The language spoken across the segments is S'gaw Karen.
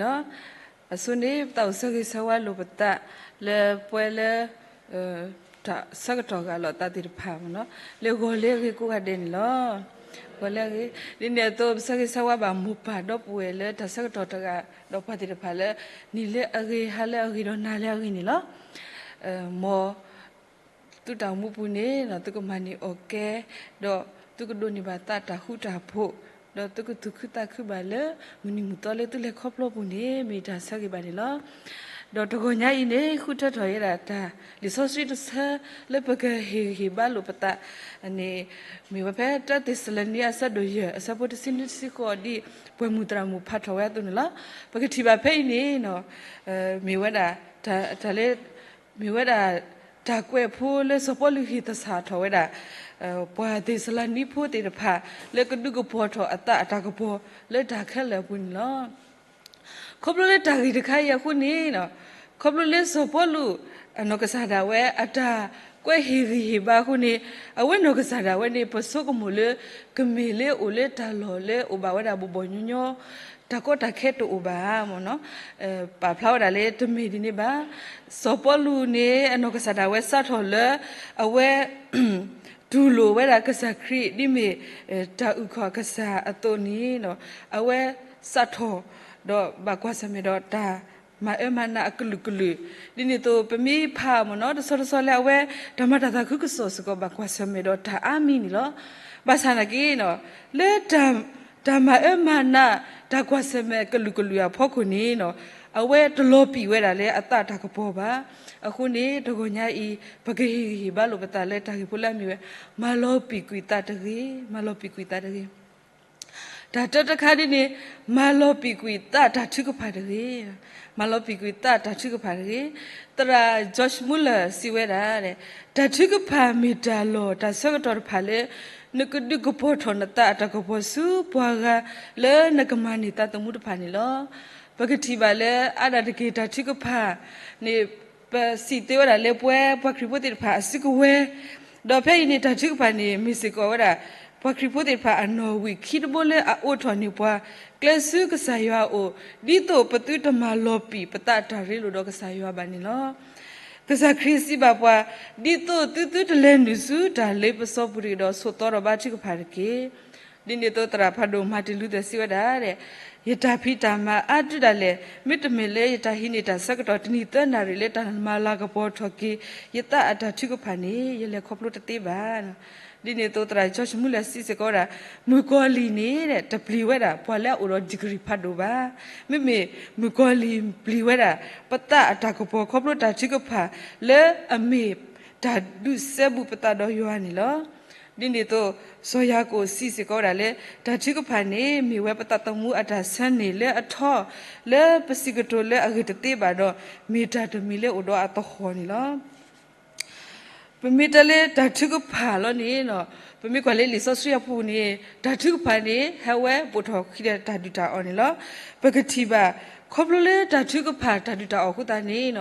လီၤ. အဆိန့ၣ် ပသးအိၣ်ဆၢဂ့ၤဆၢဝါလိာ်ပသး လၢပှၤလၢ တၢ်ဆၢကတီၢ်ဂာ်လိာ်သးသ့ၣ်တဖၣ်မ့ၢ်နီၤ လၢဂီၤလၢအဂ့ၤကိးဂၤဒဲးန့ၣ်လီၤ. ဂီၤလၢအဂ့ၤ ဒ်န့ၣ်အသိး ပဆၢဂ့ၤဆၢဝါဘၣ်မိၢ်ပၢ်ဒီပုၢ်ဝဲၢ်လၢတၢ်ဆၢကတီၢ်တဂၤ ဒီးပှၤသ့ၣ်တဖၣ်လၢ နံၤလၢအဂ့ၤ ဟါလၢအဂ့ၤ ဒီးနၤလၢအဂ့ၤန့ၣ်လီၤ. မ် သုတၢ်အိၣ်မူပူၤန့ၣ် သုကမၤန့ၢ်အီၣ်ကဲ ဒီးသုကဒိးန့ၢ်ဘၣ်သးတၢ်ဃူတၢ်ဖိး ဒီးသုကသူၣ်ခုသးခုဘၣ်လၢ မုၢ်နံၤမုၢ်သီလၢသုလဲၤခီဖျိပူၤန့ၣ် မ့ၢ်တၢ်ဆၢဂ့ၤဘၣ်န့ၣ်လီၤ. ဒီးတဂီၤညါအံၤန့ၣ် ဃုထၢထီၣ်ဝဲဒၣ်တၢ်လံာ်စီဆှံတဆၢလၢပကဟ့ၣ်ဂံၢ်ဟ့ၣ်ဘါလိာ်ပသးန့ၣ် မ့ၢ်ဝဲဖဲတၢသ့းစၤလနံအဆၢဒိၣ်ယဲၢ် အဆၢဖိတဆံနွံတဆံဃိး ဒ်ပှၤမုၢ်သရၣ်မုၣ်ဖးထီၣ်ဝဲအသိးန့ၣ်လီၤ. ပကထံၣ်ဘၣ်ဖဲအံၤန့ၣ် မ့ၢ်ဝဲဒၣ် တၢ်လၢ မ့ၢ်ဝဲဒၣ် တၢ်ကွဲးဖိလၢစီၤပီလူးဟ့ၣ်သဆၣ်ထီၣ်ဝဲဒၣ် ပှၤသ့းစၤလနံဖိသ့ၣ်တဖၣ် လၢကဒုးကပီၤထီၣ်အသးအတၢ်ကပီၤလၢတၢ်ခဲလၢာ်အပူၤန့ၣ်လီၤ. ခီဖျိလၢတၢ်ဂ့ၢ်တခါအံၤအဃိန့ၣ် ခီဖျိလၢစီၤပီလူး အနီၢ်ကစၢ်ဒၣ်ဝဲအတၢ်ကွဲးဟ့ၣ်ဂံၢ်ဟ့ၣ်ဘါအဃိန့ၣ် အဝဲနီၢ်ကစၢ်ဒၣ်ဝဲန့ၣ် ပဆိကမိၣ်လၢ ကမ့ၢ်လၢအိၣ်လၢတၢ်လီၢ်လၢအိၣ်ဘၣ်ဝဲဒၣ်ဘီၣ်ဘီၣ်ညီညီ တၢ်ကီတၢ်ခဲတအိၣ်ဘၣ်မ့ၢ်နီၤ ပာ်ဖျါဝဲဒၣ်လၢတမ့ၢ်ဒ်န့ၣ်ဘၣ်. စီၤပီလူးန့ၣ် အနီၢ်ကစၢ်ဒၣ်ဝဲစးထီၣ်လၢ အဝဲ တူၢ်လိာ်ဝဲဒၣ်ကစၢ်ခရံာ် ဒ်မ့ၢ် တၢ်အုၣ်က့ၤခီၣ်ကစၢ်အသိးန့ၣ် အဝဲစးထီၣ် ဒီးဘၣ်ကွၢ်ဆၢၣ်မဲာ်ဒီးတၢ်မၤအၢမၤနးအကလုာ်ကလုာ် ဒ်န့ၣ်အသိး ပမ့ၢ်ဖးမ့ၢ်နီၤ တဆီတဆီလၢအဝဲ တၢ်မၤတၢ်သးခုကစီၣ်စ့ၢ်ကီး ဘၣ်ကွၢ်ဆၢၣ်မဲာ်ဒီးတၢ်အါမံၤန့ၣ်လီၤ. ဘၣ်ဆၣ်နာ်က့ လၢ တၢ်မၤအၢမၤနး တၢ်ကွၢ်ဆၢၣ်မဲာ်ကလုာ်ကလုာ်အဖီခိၣ်န့ၣ် အဝဲတလီၤပံာ်ဝဲဒၣ်လၢအသးတၢ်ကပီၤဘၣ်. အဃိန့ၣ် တဂီၤညါအံၤ ပကဟ့ၣ်ဂံၢ်ဟ့ၣ်ဘါလိာ်ပသးလၢတၢ်ဂ့ၢ်ဖိလၢအမ့ၢ်ဝဲ မၤလီၤပံာ်ကွံာ်သးတဂ့ၤ, မၤလီၤပံာ်ကွံာ်သးတဂ့ၤ. တၢ်တၢတခါဒ်န့ၣ် မၤလီၤပံာ်ကွံာ်သးတၢ်ထုကဖၣ်တဂ့ၤ, မၤလီၤပံာ်ကွံာ်သးတၢ်ထုကဖၣ်တဂ့ၤ. သရၣ် George Muller စံးဝဲဒၣ် တၢ်ထုကဖၣ်မ့ၢ်တၢ်လီၢ်တၢ်ဆၢကတီၢ်တဖၣ်လၢ နကဒုးကပီၤထီၣ်နသးအတၢ်ကပီၤဆူပှၤဂၤလၢနကမၤန့ၢ်သးသမူတဖၣ်န့ၣ်လီၤ. ပကထံၣ်ဘၣ်လၢအါဒၣ်တက့ၢ်တၢ်ထုကဖၣ်န့ၣ် ပစံးသ့ဝဲဒၣ်လၢပှဲၤပှၤခရံာ်ဖိသ့ၣ်တဖၣ်အစုကဝဲၤ ဒီးဖဲအံၤန့ၣ် တၢ်ထုကဖၣ်န့ၣ် မ့ၢ်စ့ၢ်ကီးဝဲဒၣ် ပှၤခရံာ်ဖိသ့ၣ်တဖၣ်အနီၣ်ဝံာ်ခံတဘိလၢအအိးထီၣ်န့ၢ်ပှၤ ကျဲဆူကစၢ်ယွၤအအိၣ် ဒ်သိးပသုတမၤလီၤပံာ်ပသးတၢ်ရ့လိာ်ဒီးကစၢ်ယွၤဘၣ်န့ၣ်လီၤ. ကစၢ်ခရံာ်စံးဘၣ်ပှၤ, ဒ်သိးသုသုတလဲၤနုာ်ဆူတၢ်လ့ပစီပူၤတဂ့ၤဒီး ဆိးသီဒီးဘါထုကဖၣ်တက့ၢ်. ဒ်န့ၣ်အသိးသရၣ်ဖးဒိၣ် Martin Luther စံးဝဲဒၣ် ယတၢ်ဖံးတၢ်မၤအါတုၤဒၣ်လဲာ် မ့တမ့ၢ်လၢယတၢ်ဟံးန့ၢ်တၢ်ဆၢကတီၢ်တနံၤသၢနၣ်ရံၣ်လၢတၢ်မၤလၤကပီၤထီၣ်က့ၤ ယသးအတၢ်ထုကဖၣ်န့ၣ် ယလဲၤခီဖျိတသ့ဘၣ်. ဒ်န့ၣ်အသိးသရၣ် George Muller စံးစ့ၢ်ကီးဝဲဒၣ်, မုၣ်ကီၤလံၢ်န့ၣ် တပျံၤဝဲဒၣ်ပှၤလၢအအိၣ်ဒီး degree ဖးဒိၣ်ဘၣ်. မ့မ့ၢ်မုၣ်ကီၤလံၢ်ပျံၤဝဲဒၣ် ပသးအတၢ်ကပီၤခီဖျိတၢ်ထုကဖၣ်လၢအမ့ၢ်တၢ်ဒုးစဲဘူးပသးဒီးယွၤန့ၣ်လီၤ. ဒ်န့ၣ်အသိး စီၤယၤကိာ်စံးစ့ၢ်ကီးဝဲဒၣ်လၢ တၢ်ထုကဖၣ်န့ၣ် မ့ၢ်ဝဲပသးသမူအတၢ်ဆၢန့ၢ်လၢအထီ လၢပစံးကတိၤလၢအဂ့ၤတသ့ဘၣ်ဒီး မ့ၢ်တၢ်တမံၤလၢအိၣ်ဒီးအသဟီၣ်န့ၣ်လီၤ. ပမ့ၢ်တဲလၢတၢ်ထုကဖၣ်လီၤန့ၣ် ပမ့ၢ်ကွၢ်လၢလံာ်စီဆှံအပူၤန့ၣ် တၢ်ထုကဖၣ်န့ၣ် ဟဲဝဲပိာ်ထီၣ်ခံဒီးတၢ်ဒုၣ်တၢ်အီၣ်န့ၣ်လီၤ. ပကထံၣ်ဘၣ် ခီဖျိလၢတၢ်ထုကဖၣ်တၢ်ဒုၣ်တၢ်အီၣ်အဃိသတးန့ၣ်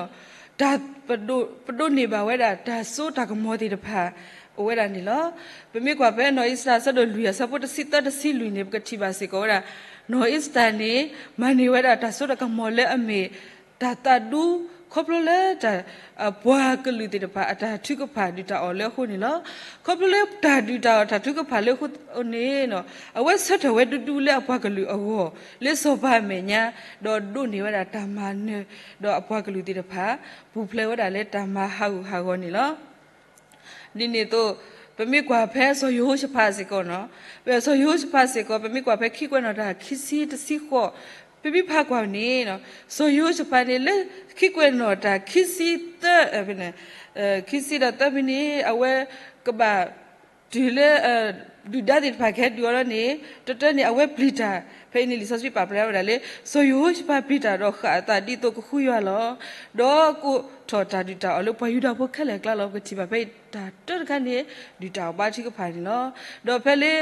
တၢ် ပဒိးန့ၢ်ဘၣ်ဝဲဒၣ်တၢ်စိတၢ်ကမီၤသ့ၣ်တဖၣ် အိၣ်ဝဲဒၣ်န့ၣ်လီၤ. ပမ့ၢ်ကွၢ်ဖဲနီၢ်အ့စတၢၤ အဆၢဒိၣ်လွံၢ် အဆၢဖိတဆံသၢတဆံလွံၢ်န့ၣ် ပကထံၣ်ဘၣ်စ့ၢ်ကီးဝဲဒၣ် နီၢ်အ့စတၢၤန့ၣ် မၤန့ၢ်ဝဲဒၣ်တၢ်စိတၢ်ကမီၤလၢအမ့ၢ် တၢ်သးဒူ ခီဖျိလၢတၢ် ပှၤကလုာ်သ့ၣ်တဖၣ်အတၢ်ထုကဖၣ်ဒုၣ်တၢ်အီၣ်လၢအဃိန့ၣ်လီၤ. ခီဖျိလၢတၢ်ဒုၣ်တၢ်အီၣ်တၢ်ထုကဖၣ်လၢအဃိန့ၣ် အဝဲဆၢထၢၣ်ဝဲဒူဒူလၢအပှၤကလုာ်အဂီၢ် လၢစီၤပၤအမဲာ်ညါ ဒီးဒိးန့ၢ်ဝဲဒၣ်တၢ်မၤနၢၤ ဒီးအပှၤကလုာ်သ့ၣ်တဖၣ် ပူၤဖျဲးဝဲဒၣ်လၢတၢ်မၤဟးဂူာ်ဟးဂီၤန့ၣ်လီၤ. ဒ်န့ၣ်အသိး ပမ့ၢ်ကွၢ်ဖဲစီၤယဟိၤၡဖးစ့ၢ်ကီးန့ၣ်, စီၤယဟိၤၡဖးစ့ၢ်ကီး ပမ့ၢ်ကွၢ်ဖဲခံကွဲးနီၣ်တၢ်ခံဆံတဆံဃိး, ပမ့ၢ်ဖးကွၢ်န့ၣ် စီၤယဟိၤၡဖးန့ၣ်လၢခံကွဲးနီၣ်တၢ်ခံဆံသၢ, ခံဆံဒီးသၢဖဲန့ၣ် အဝဲကဘၣ် တုၤလၢ ဒုၣ်ဒါသ့ၣ်တဖၣ်ကဟဲဒုးအီၤလီၤန့ၣ် တတၢန့ၣ် အဝဲပျံၤတၢ်, ဖဲအံၤန့ၣ်လံာ်စီဆှံပာ်ဖျါဝဲဒၣ်လၢ စီၤယဟိၤၡဖးပျံၤတၢ်ဒီးဃၣ်အသးဒ်သိးကဃုယွၤလီၤ. ဒီးကိးထီၣ်တၢ်ဒုၣ်တၢ်အီၣ်လၢပှၤယူဒၤဖိခဲလၢာ်အကျါလီၤ. ပကထံၣ်ဘၣ်ဖဲအံၤတၢ်တၢတခါန့ၣ် ဒုၣ်တၢ်အီၣ်ဘါထုကဖၣ်န့ၣ်လီၤ. ဒီးဖဲလၢ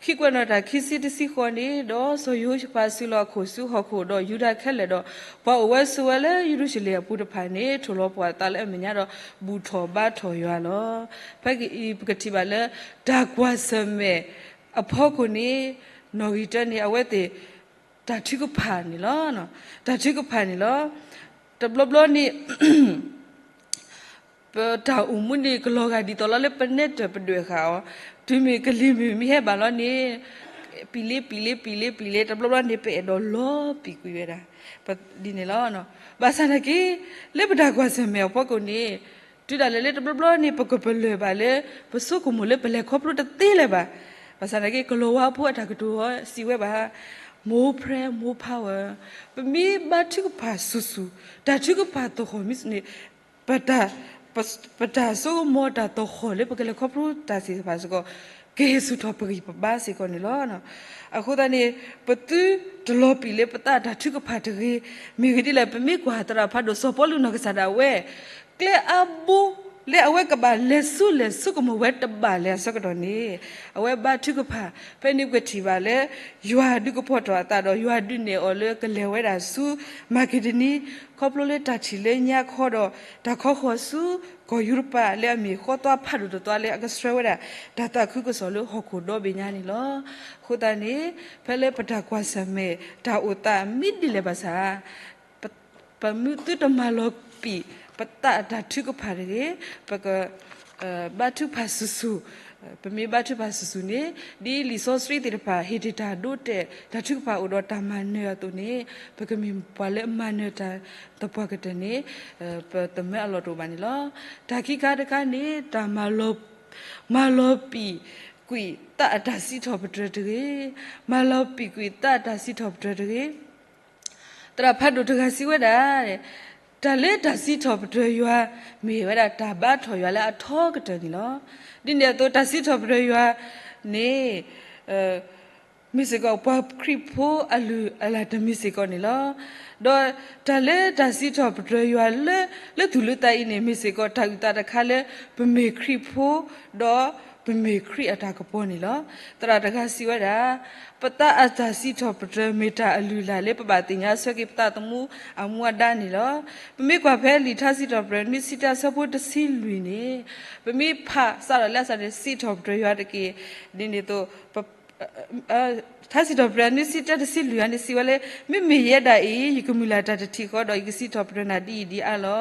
ခံကွဲးနီၣ်တၢ်ခံဆံတဆံဃိးန့ၣ် ဒီးစီၤယဟိၤၡဖးစုလီၤအခိၣ်ဆူဟီၣ်ခိၣ်ဒီးယူဒၤခဲလၢာ်ဒီး ပှၤအိၣ်ဝဲဆိးဝဲလၢယရူၤၡလ့ၣ်အပူၤတဖၣ်န့ၣ် ထိၣ်လီၤပှီၢ်အသးလၢအမဲာ်ညါဒီး ဘူၣ်ထီၣ်ဘါထီၣ်ယွၤလီၤ. ဖဲအံၤပကထံၣ်ဘၣ်လၢ တၢ်ကွၢ်ဆၢၣ်မဲာ်အဖီခိၣ်န့ၣ် နီၣ်ဂံၢ်တၢန့ၣ် အဝဲသ့ၣ် တၢ်ထုကဖၣ်န့ၣ်လီၤ. တၢ်ထုကဖၣ်န့ၣ်လီၤ. တဘျီဘျီန့ၣ် ပတၢ်အိၣ်မူန့ၣ် ကလီၤဂာ်ဒ်သိးလီၤလၢပနဲၣ်တၢၢ်ပဒွဲၣ်ဃာ်အီၤ, တုၤမ့ၢ်ကလံၤမုၢ်မ့ၢ်ဟဲဘၣ်လီၤန့ၣ် ပံာ်လ့ပံာ်လ့ပံာ်လ့ပံာ်လ့ တဘျီဘျီန့ၣ် ပအဲၣ်ဒိးလီၤပံာ်ကွံာ်ဝဲဒၣ် ဒ်န့ၣ်လီၤ. ဘၣ်ဆၣ်သနာ်က့ လၢပတၢ်ကွၢ်ဆၢၣ်မဲာ်အဖီခိၣ်န့ၣ် တုၤဒၣ်လဲာ်လၢတဘျီဘျီန့ၣ် ပကပလၢၢ်ဘၣ်လၢ ပဆိကမိၣ်လၢပလဲၤခီဖျိတသ့လၢၤဘၣ်. ဘၣ်ဆၣ်သနာ်က့ ကလီၤဝါဖိအတၢ်ကတိၤစံးဝဲဘၣ်, more prayer, more power. ပမ့ၢ်ဘါထုကဖၣ်ဆူၣ်ဆူၣ်, တၢ်ထုကဖၣ်သဟီၣ်မ့ၢ်န့ၣ် ပတၢ်, ပတၢ်ဆိကမိၣ်တၢ်သဟီၣ်လၢပကလဲၤခီဖျိတၢ်သ့ၣ်တဖၣ်စ့ၢ်ကီး ကဟ့ၣ်ဆူၣ်ထီၣ်ပဂံၢ်ပဘါစ့ၢ်ကီးန့ၣ်လီၤ. အဃိသတးန့ၣ် ပသုတလီၤပံာ်လၢပသးအတၢ်ထုကဖၣ်တဂ့ၤ. မ့ၢ်ဂ့ၢ်ဒ်လဲၣ် ပမ့ၢ်ကွၢ်သရၣ်ဖးဒိၣ်စီၤပီလူးနီၢ်ကစၢ်ဒၣ်ဝဲ ကျဲအါဘိလၢအဝဲကဘၣ်လဲၤဆူလဲၤဆိကမိၣ်ဝဲတဘၣ်လဲၤအဆၢကတီၢ်န့ၣ် အဝဲဘါထုကဖၣ် ဖဲန့ၣ်ပကထံၣ်ဘၣ်လၢ ယွၤဒုးကပီၤထီၣ်အသးဒီး ယွၤဒုးနဲၣ်အီၤလၢကလဲၤဝဲဒၣ်ဆူ မၤက့ဒိနံ ခီဖျိလၢတၢ်ထံၣ်လၢညါခီဒီး တၢ်ခီဃီၤဆူကီၢ်ယူရပၤ လၢအမ့ၢ်ဃီသွါဖးဒိၣ်တသွါလၢအကဆှၢဝဲဒၣ် တၢ်သးခုကစီၣ်လၢဟီၣ်ခိၣ်ဒီဘ့ၣ်ညါန့ၣ်လီၤ. အဃိသတးန့ၣ် ဖဲလၢပတၢ်ကွၢ်ဆၢၣ်မဲာ်တၢ်အိၣ်သးမ့ၢ်ဒ်လဲၣ်ဘၣ်ဆၣ် ပမ့ၢ်သုတမၤလီၤပံာ် ပသးအတၢ်ထုကဖၣ်တဂ့ၤ, ပက ဘါထုကဖၣ်ဆူၣ်ဆူၣ်, ပမ့ၢ်ဘါထုကဖၣ်ဆူၣ်ဆူၣ်န့ၣ် ဒ်လံာ်စီဆှံသ့ၣ်တဖၣ် ဟ့ၣ်တ့ၢ်တၢ်ဒိတဲာ် တၢ်ထုကဖၣ်အိၣ်ဒီးတၢ်မၤနၢၤအသိးန့ၣ် ပကမ့ၢ်ပှၤလၢအမၤနၢၤတၢ်သပှၢ်ကတၢၢ်န့ၣ် ပသမၢအလီၢ်တအိၣ်ဘၣ်န့ၣ်လီၤ. တၢ်ခံခါတခါန့ၣ် တၢ်မၤလီၤ မၤလီၤပံာ်ကွံာ်သးအတၢ်စံးထီၣ်ပတြၢၤတဂ့ၤ, မၤလီၤပံာ်ကွံာ်သးအတၢ်စံးထီၣ်ပတြၢၤတဂ့ၤ. သရၣ်ဖးဒိၣ်တဂၤစံးဝဲဒၣ်, တၢ်လၢတၢ်စံးထီၣ်ပတြၢၤယွၤ မ့ၢ်ဝဲဒၣ်တၢ်ဘါထီၣ်ယွၤလၢအထီကတၢၢ်န့ၣ်လီၤ. ဒ်န့ၣ်အသိး တၢ်စံးထီၣ်ပတြၢၤယွၤန့ၣ် မ့ၢ်စ့ၢ်ကီးပှၤခရံာ်ဖိအလုၢ်အလၢ်တမံၤစ့ၢ်ကီးန့ၣ်လီၤ. ဒီးတၢ်လၢတၢ်စံးထီၣ်ပတြၢၤယွၤလၢ လၢသူၣ်လၢသးအံၤန့ၣ် မ့ၢ်စ့ၢ်ကီးတၢ်အုၣ်သးတခါလၢ ပမ့ၢ်ခရံာ်ဖိ ဒီးပမ့ၢ်ခရံာ်အတၢ်ကပီၤန့ၣ်လီၤ. သရၣ်တဂၤစံးဝဲဒၣ်, ပသးအတၢ်စံးထီၣ်ပတြၢၤမ့ၢ်တၢ်အလုၢ်အလၢ်လၢပဘၣ်သ့ၣ်ညါဆၢက့ၤပသးသမူအမူအဒါန့ၣ်လီၤ. ပမ့ၢ်ကွၢ်ဖဲလံာ်ထါစံးထီၣ်ပတြၢၤ နွံဆံတၢ အဆၢဖိတဆံလွံၢ်န့ၣ်, ပမ့ၢ်ဖးစးထီၣ်လၢအစးန့ၣ် စံးထီၣ်ပတြၢၤယွၤတက့ၢ်. ဒ်န့ၣ်အသိး ထါစံးထီၣ်ပတြၢၤ နွံဆံတၢတဆံလွံၢ်အံၤန့ၣ် စံးဝဲလၢ မ့မ့ၢ်ယဲဒၣ်အံၤ ယကမုၢ်လၢ်တၢ်တထံၣ်ဃီဒီး ယကစံးထီၣ်ပတြၢၤနၤဒ်အံၤဒ်အါလီၤ.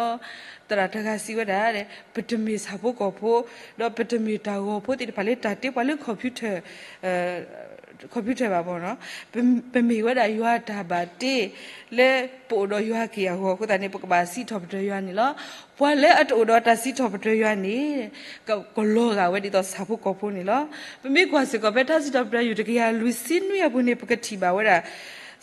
သရၣ်တဂၤစံးဝဲဒၣ်, ပတမ့ၢ်ဆၣ်ဖိကီၢ်ဖိ ဒီးပတမ့ၢ်တၢ်ဂီၤဖိသ့ၣ်တဖၣ်လၢတၢ်တ့ပှၤလၢ computer ဘၣ်မ့ၢ်နီၤ, ပမ့ၢ်ဝဲဒၣ်ယွၤတၢ်ဘၣ်တ့ လၢပအိၣ်ဒီးယွၤက့ၢ်အဂီၢ်အဃိသတးန့ၣ် ပကဘၣ်စံးထီၣ်ပတြၢၤယွၤန့ၣ်လီၤ. ပှၤလၢအတအိၣ်ဒီးတၢ်စံးထီၣ်ပတြၢၤယွၤန့ၣ် ကလီၤဂာ်ဝဲဒ်သိးဆၣ်ဖိကီၢ်ဖိန့ၣ်လီၤ. ပမ့ၢ်ကွၢ်စ့ၢ်ကီးဖဲထါစံးထီၣ်ပတြၢၤ ယူၢ်တကယၤလွံၢ်ဆံနွံအပူၤန့ၣ် ပကထံၣ်ဘၣ်ဝဲဒၣ်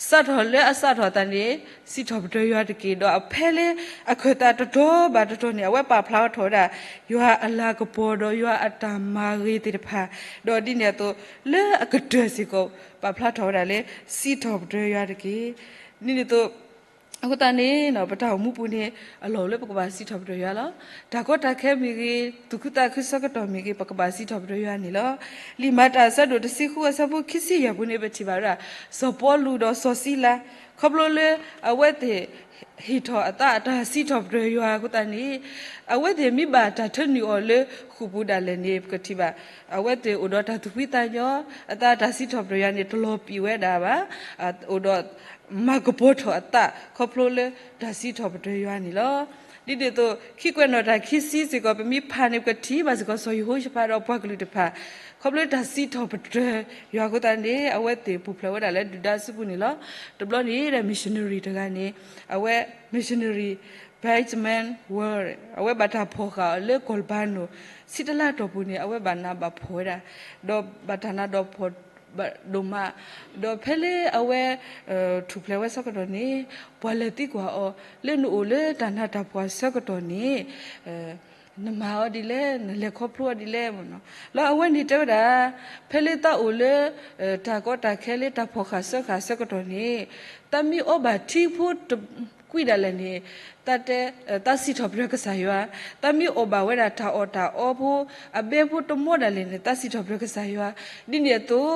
စးထီၣ်လၢအစးထီၣ်အသးန့ၣ် စံးထီၣ်ပတြၢၤယွၤတက့ၢ်. ဒီးအဖဲလၢအခၢၣ်သးတတီၤဘၣ်တတီၤန့ၣ် အဝဲပာ်ဖျါထီၣ်ဝဲဒၣ် ယွၤအလၤကပီၤဒီးယွၤအတၢ်မၤဂ့ၤသ့ၣ်တဖၣ်, ဒီးဒ်န့ၣ်အသိး လၢအကတၢၢ်စ့ၢ်ကီး ပာ်ဖျါထီၣ်ဝဲဒၣ်လၢ စံးထီၣ်ပတြၢၤယွၤတက့ၢ်. ဒ်န့ၣ်အသိး အဃိသတးန့ၣ် ပတၢ်အိၣ်မူပူၤန့ၣ် အလီၢ်အိၣ်လၢပကဘၣ်စံးထီၣ်ပတြၢၤယွၤလီၤ. တၢ်ကီတၢ်ခဲမ့ၢ်ဂ့ၤ, သူၣ်ခုသးခုဆၢကတီၢ်မ့ၢ်ဂ့ၤ, ပကဘၣ်စံးထီၣ်ပတြၢၤယွၤန့ၣ်လီၤ. လံာ်မၤတၢ်အဆၢဒိၣ်တဆံဃုအဆၢဖိခံဆံယဲၢ်ပူၤန့ၣ် ပထံၣ်ဘၣ်ဝဲဒၣ် စီၤပီလူးဒီးစီၤစံလၤ ခီဖျိလၢအဝဲသ့ၣ် ဟ့ၣ်ထီၣ်အသးအတၢ်စံးထီၣ်ပတြၢၤယွၤအဃိသတးန့ၣ် အဝဲသ့ၣ်မ့ၢ်ဘၣ်တၢ်ထၢနုာ်အီၤလၢဃိာ်ပူၤဒၣ်လဲာ်န့ၣ် ပကထံၣ်ဘၣ် အဝဲသ့ၣ်အိၣ်ဒီးတၢ်သူၣ်ဖှံသးညီ, အသးတၢ်စံးထီၣ်ပတြၢၤယွၤန့ၣ် တလီၤပံာ်ဝဲဒၣ်ဘၣ်, အိၣ်ဒီး မၤကပီၤထီၣ်အသး ခီဖျိလၢတၢ်စံးထီၣ်ပတြၢၤယွၤန့ၣ်လီၤ. ဒ်န့ၣ်အသိး ခံကွဲးနီၣ်တၢ်ခံဆံစ့ၢ်ကီး ပမ့ၢ်ဖးန့ၣ် ပကထံၣ်ဘၣ်စ့ၢ်ကီး စီၤယဟိၤၡဖးဒီးပှၤကလုာ်တဖၣ် ခီဖျိလၢတၢ်စံးထီၣ်ပတြၢၤယွၤအဃိသတးန့ၣ် အဝဲသ့ၣ်ပူၤဖျဲးဝဲဒၣ်လၢဒုၣ်ဒါစုပူၤန့ၣ်လီၤ. တဘျီန့ၣ်ဒီး missionary တဂၤန့ၣ် အဝဲ missionary Benjamin Ward အဝဲဘၣ်တၢ်ဖီၣ်ဃာ်အီၤလၢကီၢ်လဘၤနိၣ် ဆံတလါတီၢ်ပူၤန့ၣ် အဝဲဘၣ်နးဘၣ်ဖှီၣ်ဝဲဒၣ်, ဒီးဘၣ်တၢ်နးတၢ်ဖှီၣ်ဒိၣ်မး, ဒီးဖဲလၢအဝဲ ထူၣ်ဖျဲးဝဲဆၢကတီၢ်န့ၣ် ပှၤလဲၤသံကွၢ်အီၤ လၢနအိၣ်လၢတၢ်နးတၢ်ဖှီၣ်ဆၢကတီၢ်န့ၣ် နမၤအီၤဒ်လဲၣ် နလဲၤခီဖျိအီၤဒ်လဲၣ်မ့ၢ်နီၤ. လီၤအဝဲန့ၣ်တဲဝဲဒၣ် ဖဲလၢတၢ်အိၣ်လၢ တၢ်ကီတၢ်ခဲလၢတၢ်ဖီၣ်ဃာ်ဆၢဃာ်ဆၢကတီၢ်န့ၣ် တၢ်မ့ၢ်အီဘၣ်ထံဖိတကွံာ်ဒၣ်လဲာ်န့ၣ် တၢ်တဲ တၢ်စံးထီၣ်ပတြၢၤကစၢ်ယွၤ, တၢ်မ့ၢ်အီၣ်ဘၣ်ဝဲဒၣ်တၢ်အီၣ်တၢ်အီဖိ အဘဲဖိတမီဒၣ်လဲာ်န့ၣ် တၢ်စံးထီၣ်ပတြၢၤကစၢ်ယွၤ, ဒ်န့ၣ်အသိး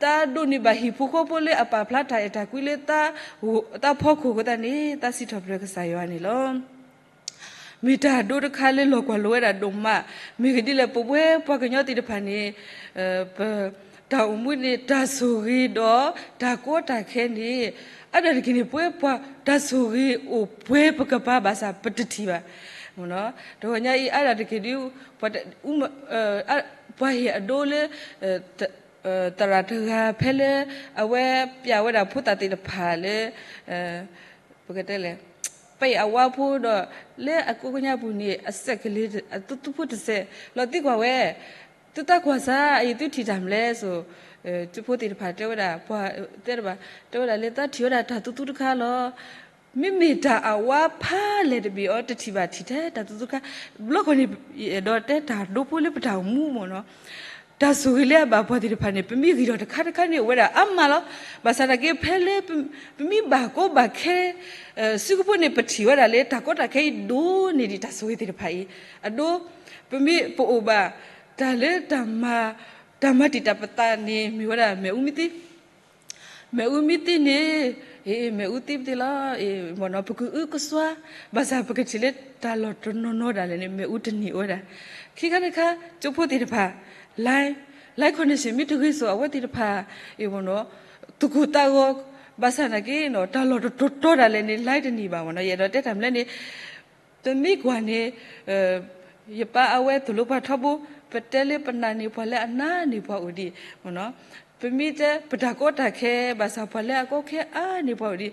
တၢ်ဒိးန့ၢ်ဘၣ်ဟံၣ်ဖိဃီဖိလၢအပာ်ဖျါတၢ်အဲၣ်တၢ်ကွံလၢ တၢ်ဖီခိၣ်အဃိသတးန့ၣ် တၢ်စံးထီၣ်ပတြၢၤကစၢ်ယွၤန့ၣ်လီၤ. မ့ၢ်တၢ်ဒိတခါလၢလီၤကွၢ်လိဝဲဒၣ်ဒိၣ်မး, မ့ၢ်ဂ့ၢ်ဒ်လဲၣ် ပဝဲပှၤကညီသ့ၣ်တဖၣ်န့ၣ် ပ တၢ်အိၣ်မူန့ၣ် တၢ်ဆိၣ်ဂ့ၤဒီးတၢ်ကီတၢ်ခဲန့ၣ် အါဒၣ်တက့ၢ်န့ၣ် ပဝဲပှၤတၢ်ဆိၣ်ဂ့ၤအိၣ်ပှဲၤပကပၤဘၣ်ဆၣ်ပတထံၣ်ဘၣ်. တဂီၤညါအံၤ အါဒၣ်တက့ၢ်ဒ် ပှၤဟ့ၣ်အဒိလၢ သရၣ်တဂၤဖဲလၢ အဝဲပျးဝဲဒၣ်ဖိသၣ်သ့ၣ်တဖၣ်လၢ ပကတဲလဲၣ် ပှၤဟ့ၣ်အဝါဖိဒီး လၢအကိးကညါပူၤန့ၣ် အစဲးကလ့ အသူသူဖိတစဲး လီၤသံကွၢ်ဝဲ, သုသးကွၢ်စၢ် အအံၤသုထံၣ်တၢ်မနုၤလဲၣ်စိၤ, သုဖိသ့ၣ်တဖၣ်တဲဝဲဒၣ် ပှၤတဲတဘၣ် တဲဝဲဒၣ်လၢသးထံၣ်ဝဲဒၣ်တၢ်သူသူတခါလီၤ. မ့မ့ၢ်တၢ်အဝါဖးလဲၢ်တဘ့ၣ်အီၤ တထံၣ်ဘၣ်ထံၣ်ထဲတၢ်သူသူတခါ, ဘျီခီန့ၣ် အဲၣ်ဒိးတဲတၢ်ဒိဖိလၢပတၢ်အိၣ်မူမ့ၢ်နီၤ တၢ်ဆိၣ်ဂ့ၤလၢအဘၣ်ပှၤသ့ၣ်တဖၣ်န့ၣ် ပမ့ၢ်ဂံၢ်ထီၣ်တခါတခါန့ၣ် အိၣ်ဝဲဒၣ်အါမးလီၤ. ဘၣ်ဆၣ်သနာ်က့ ဖဲလၢ ပမ့ၢ်ဘၣ်ကီဘၣ်ခဲ စုကဖိန့ၣ် ပထံၣ်ဝဲဒၣ်လၢတၢ်ကီတၢ်ခဲအံၤဒိၣ်န့ၢ်ဒံးတၢ်ဆိၣ်ဂ့ၤသ့ၣ်တဖၣ်အံၤ, အဒိ ပမ့ၢ်ပအိၣ်ဘၣ် တၢ်လၢ တၢ်မၤတံာ်တာ်ပသးန့ၣ် မ့ၢ်ဝဲဒၣ်မ့ၣ်အူမ့ၢ်သ့ မ့ၣ်အူမ့ၢ်သ့န့ၣ်, မ့ၣ်အူသ့ပသ့လီၤ. ပကအုကစွါ, ဘၣ်ဆၣ်ပကထံၣ်လၢ တၢ်လီၢ်တနီၤနီၤဒၣ်လဲာ်န့ၣ် မ့ၣ်အူတန့ၢ်ဝဲဒၣ်. ခံခါတခါ ကၠိဖိသ့ၣ်တဖၣ် live, live connection မ့ၢ်တဂ့ၤစိၤ အဝဲသ့ၣ်တဖၣ် သကိးသးဂီၤ, ဘၣ်ဆၣ်သနာ်က့ တၢ်လီၢ်တတီၤတီၤဒၣ်လဲာ်န့ၣ် live တန့ၢ်ဘၣ်မ့ၢ်နီၤ. ယအဲၣ်ဒိးတဲတၢ်မနုၤလဲၣ်န့ၣ် ပမ့ၢ်ကွၢ်န့ၣ် ယပၢ်အဝဲသိၣ်လိပှၤထီဘိ, ပတဲလၢပနာ်န့ၢ်ပှၤလၢအနးန့ၢ်ပှၤအိၣ်ဒံး, ပမ့ၢ်တဲပတၢ်ကီတၢ်ခဲ ဘၣ်ဆၣ်ပှၤလၢအကီခဲအါန့ၢ်ပှၤအိၣ်ဒံး,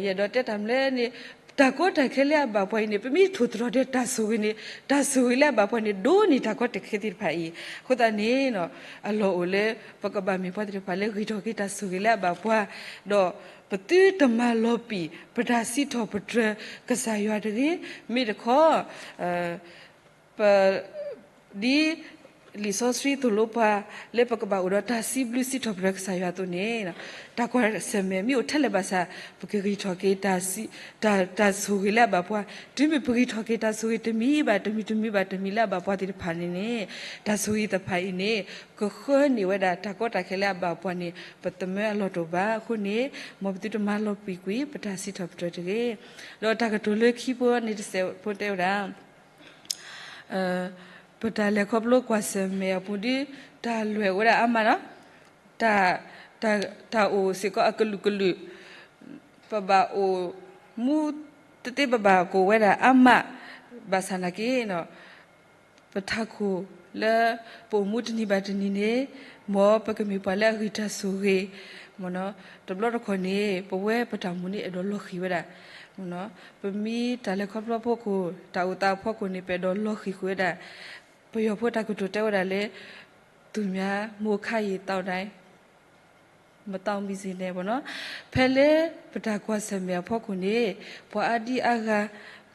ယအဲၣ်ဒိးတဲတၢ်မနုၤလဲၣ်န့ၣ် တၢ်ကီတၢ်ခဲလၢအဘၣ်ပှၤအံၤန့ၣ် ပမ့ၢ်ထိၣ်သတြီၤဒီးတၢ်ဆိၣ်ဂ့ၤန့ၣ် တၢ်ဆိၣ်ဂ့ၤလၢအဘၣ်ပှၤန့ၣ် ဒိၣ်န့ၢ်တၢ်ကီတၢ်ခဲသ့ၣ်တဖၣ်အံၤ. အဃိသတးန့ၣ် အလီၢ်အိၣ်လၢ ပကဘၣ်မ့ၢ်ပှၤသ့ၣ်တဖၣ်လၢဂံၢ်ထီၣ်က့ၤတၢ်ဆိၣ်ဂ့ၤလၢအဘၣ်ပှၤ, ဒီးပသုတမၤလီၤပံာ် ပတၢ်စံးထီၣ်ပတြၢၤကစၢ်ယွၤတဂ့ၤ. မ့ၢ်တခီ ပ ဒ်လံာ်စီဆှံသိၣ်လိပှၤ လၢပကဘၣ်အိၣ်ဒီးတၢ်စံးဘျုးစံးထီၣ်ပတြၢၤကစၢ်ယွၤအသိးန့ၣ်, တၢ်ကွၢ်ဆၢၣ်မဲာ်မ့ၢ်အိၣ်ထဲလဲၣ်ဘၣ်ဆၣ် ပကဂံၢ်ထီၣ်က့ၤ တၢ်ဆိၣ်ဂ့ၤလၢအဘၣ်ပှၤ, တုၤမ့ၢ်ပဂံၢ်ထီၣ်က့ၤတၢ်ဆိၣ်ဂ့ၤတမံၤဘၣ်တမံၤ တမံၤဘၣ်တမံၤလၢအဘၣ်ပှၤသ့ၣ်တဖၣ်န့ၣ်န့ၣ်, တၢ်ဆိၣ်ဂ့ၤသ့ၣ်တဖၣ်အံၤန့ၣ် ကဃၢန့ၢ်ဝဲဒၣ်တၢ်ကီတၢ်ခဲလၢအဘၣ်ပှၤန့ၣ် ပသမၢအလီၢ်တအိၣ်ဘၣ်. အဃိန့ၣ် မ်ပသုတမၤလီၤပံာ်ကွံာ် ပတၢ်စံးထီၣ်ပတြၢၤတဂ့ၤ. ဒီးတၢ်ကတိၤလၢခံဖိန့ၣ်တစဲးဖိတဲဝဲဒၣ် ပတၢ်လဲၤခီဖျိကွၢ်ဆၢၣ်မဲာ်အပူၤဒ် တၢ်လွဲၢ်အိၣ်ဝဲဒၣ်အါမးဒီး တၢ် တၢ်အိၣ်စ့ၢ်ကီးအကလုာ်ကလုာ် ပဘၣ်အိၣ်မူတသ့ပဘၣ်ကိၢ်ဝဲဒၣ်အါမး ဘၣ်ဆၣ်သနာ်က့ ပထးခိၣ်လၢပအိၣ်မူတနံၤဘၣ်တနံၤန့ၣ် မ်ပကမ့ၢ်ပှၤလၢအဂံၢ်တၢ်ဆိၣ်ဂ့ၤ တဘျီတခီၣ်န့ၣ် ပဝဲပတၢ်အိၣ်မူန့ၣ်အဲၣ်ဒိးလီၤဃံၤဝဲဒၣ် ပမ့ၢ်တၢ်လဲၤခီဖျိအဖီခိၣ် တၢ်အိၣ်သးအဖီခိၣ်န့ၣ် ပအဲၣ်ဒိးလီၤဃံၤဃုာ်ဝဲဒၣ်. ပယီၤဖိတၢ်ကတိၤတဲဝဲဒၣ်လၢ သူများမူခါအံၤသောက်တိုင်း မသောက်မီးစ့ၢ်န့ၣ် ဖဲလၢပတၢ်ကွၢ်ဆၢၣ်မဲာ်အဖီခိၣ်န့ၣ် ပှၤအါဒံအါဂၤ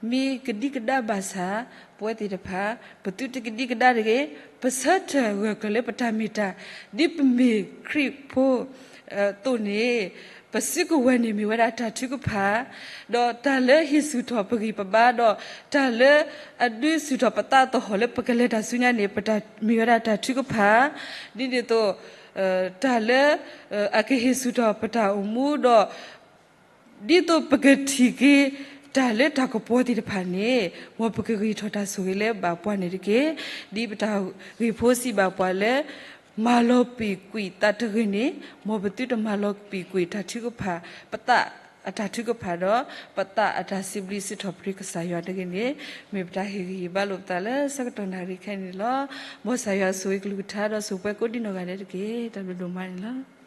မ့ၢ်ကဒံကဒါဘၣ်ဆၣ် ပဝဲသ့ၣ်တဖၣ် ပသုတကဒံကဒါတဂ့ၤ, ပဆၢထၢၣ်ဂၢၢ်ကျၢၤလၢပတၢ်မ့ၢ်တၢ် ဒ်ပမ့ၢ်ခရံာ်ဖိအသိးန့ၣ် ပစုကဝဲၤန့ၣ်မ့ၢ်ဝဲဒၣ်တၢ်ထုကဖၣ်, ဒီးတၢ်လၢဟ့ၣ်ဆူၣ်ထီၣ်ပဂံၢ်ပဘါ ဒီးတၢ်လၢအဒုးဆူၣ်ထီၣ်ပသးသဟီၣ်လၢပကလဲၤတၢ်ဆူညါန့ၣ် ပတၢ်မ့ၢ်ဝဲဒၣ်တၢ်ထုကဖၣ်, ဒ်န့ၣ်အသိး တၢ်လၢ အကဟ့ၣ်ဆူၣ်ထီၣ်ပတၢ်အိၣ်မူဒီး ဒ်သိးပကထံၣ်က့ၤ တၢ်လၢတၢ်ကပီၤသ့ၣ်တဖၣ်န့ၣ် မ်ပကဂံၢ်ထီၣ်တၢ်ဆိၣ်ဂ့ၤလၢဘၣ်ပှၤန့ၣ်တက့ၢ်. ဒ်ပတၢ်ဂ့ၢ်ဖိစံးဘၣ်ပှၤလၢ မၤလီၤပံာ်ကွံာ်သးတဂ့ၤန့ၣ် မ်ပသုတမၤလီၤပံာ်ကွံာ်တၢ်ထုကဖၣ် ပသးအတၢ်ထုကဖၣ်ဒီး ပသးအတၢ်စံးဘျုးစံးထီၣ်ပတြၢၤကစၢ်ယွၤတဂ့ၤန့ၣ် မ့ၢ်ပတၢ်ဟ့ၣ်ဂံၢ်ဟ့ၣ်ဘါလိာ်ပသးလၢဆၢကတီၢ်နၣ်ရံၣ်ခဲအံၤန့ၣ်လီၤ. မ်ကစၢ်ယွၤဆိၣ်ဂ့ၤကလုၢ်ကထါဒီးဆိၣ်ပှဲၤကိးဒံနီၢ်ဂၤဒဲးတက့ၢ်. တၢ်ဘျုးဒိၣ်မးန့ၣ်လီၤ.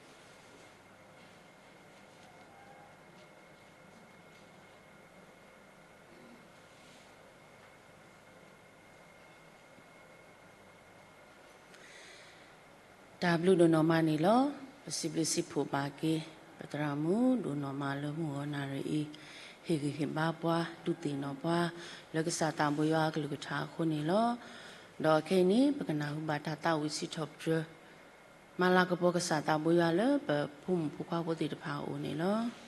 တၢ်ဘျုးဒိၣ်နီၢ်မးန့ၣ်လီၤ. ပစံးဘျုးစံးဖှိၣ်ဘၣ်က့ၤ ပသရၣ်မုၣ် ဒိၣ်နီၢ်မးလၢမုၢ်ဂီၤနၣ်ရံၣ်အံၤ ဟ့ၣ်ဂံၢ်ဟ့ၣ်ဘါပှၤ ဒုးသ့ၣ်နီၣ်ပှၤ လၢကစၢ်သးဘိယွၤအကလုၢ်ကထါအဃိန့ၣ်လီၤ. ဒီးခဲအံၤန့ၣ် ပကနၢ်ဟူဘၣ်တၢ်သးဝံၣ်စံးထီၣ်ပတြၢၤ မၤလၤကပီၤကစၢ်သးဘိယွၤလၢပဖိမုၣ်ဖိခွါဖိသ့ၣ်တဖၣ်အအိၣ်န့ၣ်လီၤ.